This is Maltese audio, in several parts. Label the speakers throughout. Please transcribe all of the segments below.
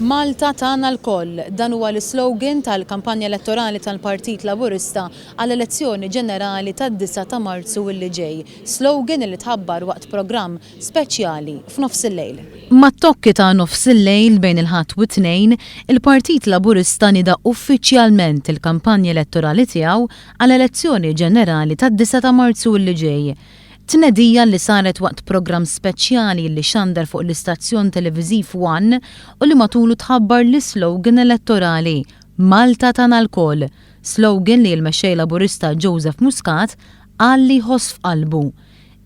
Speaker 1: Malta tagħna lkoll, dan huwa l-islogan tal-kampanja elettorali tal-Partit Laburista għall-elezzjoni ġenerali tad-disgħa ta' Marzu li ġej. Slogan li tħabbar waqt programm speċjali f'nofsillejl. Mat-tokki ta' nofsillejl bejn il-Ħadd u t-Tnejn, il-Partit Laburista nieda uffiċjalment il-kampanja elettorali tiegħu għall-elezzjoni ġenerali tad-disgħa ta' Marzu li ġej. Tnedija li saret waqt programm speċjali li xandar fuq l-istazzjon televiżiv one u li matulu tħabbar l-islogan elettorali, Malta tagħna lkoll, slogan li l-Mexxej Laburista Joseph Muscat qal li jħoss f'qalbu.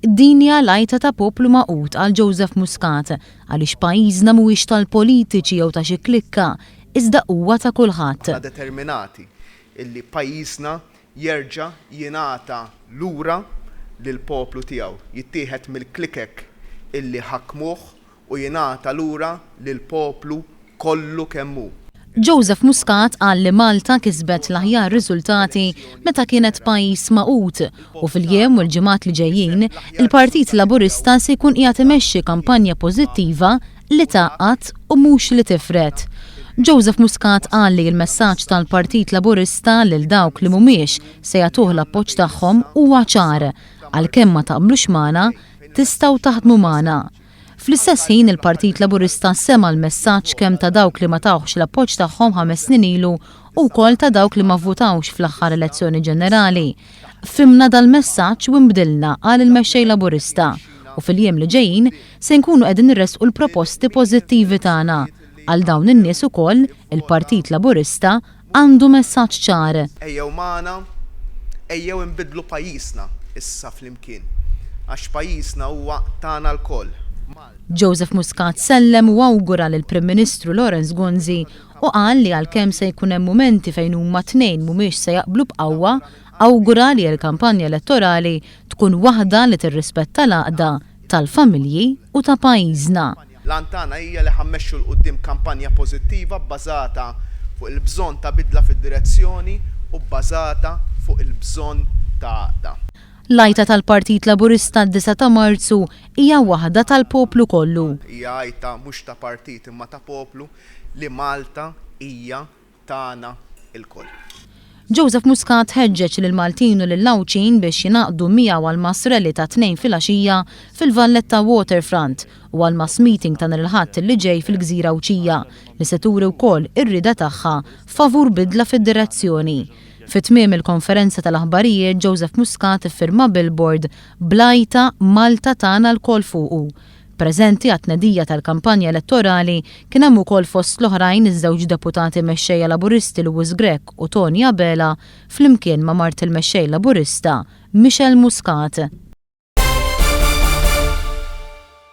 Speaker 1: Din hija l-għajta ta' poplu magħqud, qal Joseph Muscat, għaliex pajjiżna mhuwiex tal-politiċi jew ta' xi klikka, iżda huwa ta' kulħadd.
Speaker 2: Aħna determinati illi pajjiżna jerġa' jingħata lura lill-poplu tiegħu, jittieħed mill-klikek illi ħakmuh u jingħata lura lill-poplu kollu kemm hu.
Speaker 1: Joseph Muscat qal li Malta kisbet l-aħjar riżultati meta kienet pajjiż magħqud u fil-jiem u l-ġimgħat li ġejjin, il-Partit Laburista se jkun qiegħed imexxi kampanja pożittiva li tgħaqqad u mhux li tifred. Joseph Muscat qal li l-messaġġ tal-Partit Laburista lil dawk li mhumiex se jagħtuh l-appoġġ tagħhom huwa ċar, għalkemm ma taqblux magħna, tistgħu taħdmu magħna. Fl-istess ħin il-Partit Laburista sema' l-messaġġ kemm ta' dawk li ma tawhx l-appoġġ tagħhom ħames snin ilu u wkoll ta' dawk li ma vvutawx fl-aħħar elezzjoni ġenerali. Fhimna dal-messaġġ u nbdilna, qal il-Mexxej Laburista, u fil-jiem li ġejjin se nkunu qegħdin irressqu l-proposti pożittivi tagħna. Għal dawn in-nies ukoll, il-Partit Laburista għandu messaġġ ċar.
Speaker 2: Ejjew magħna, ejjew inbiddlu pajjiżna issa flimkien, għax pajjiżna huwa tagħna lkoll. Malta.
Speaker 1: Joseph Muscat sellem u awgura lill-Prim Ministru Lawrence Gonzi u qal li għalkemm se jkun hemm mumenti fejn huma t-tnejn mhumiex se jaqblu b'qawwa, awgura li l-kampanja elettorali tkun waħda li tirrispetta l-għaqda tal-familji u ta' pajjiżna.
Speaker 2: L-għan tagħna hija li ħa mmexxu 'l quddiem kampanja pożittiva bbażata fuq il-bżonn ta' bidla fid-direzzjoni u bbażata fuq il-bżonn ta' għaqda.
Speaker 1: L-għajta tal-Partit Laburista d-disgħa ta' Marzu hija waħda tal-poplu kollu.
Speaker 2: Hija għajta mhux ta' partit imma ta' poplu li Malta hija tagħna lkoll.
Speaker 1: Joseph Muscat ħeġġeġ lill-Maltin u lill-Għawdxin biex jingħaqdu miegħu għall-mass rally tat-Tnejn filgħaxija fil-Valletta Waterfront u għall-mass meeting ta' nhar il-Ħadd li ġej fil-gżira Għawdxija li se turi wkoll ir-rieda tagħha favur bidla fid-direzzjoni. Fi tmiem il-konferenza tal-aħbarijiet Joseph Muscat iffirma billboard bl-għajta Malta tagħna lkoll fuqu. Preżenti għat-tnedija tal-kampanja elettorali kien hemm ukoll fost l-oħrajn iż-żewġ deputati mexxejja Laburisti Louis Grech u Toni Abela flimkien ma' mart il-mexxej Laburista Michelle Muscat.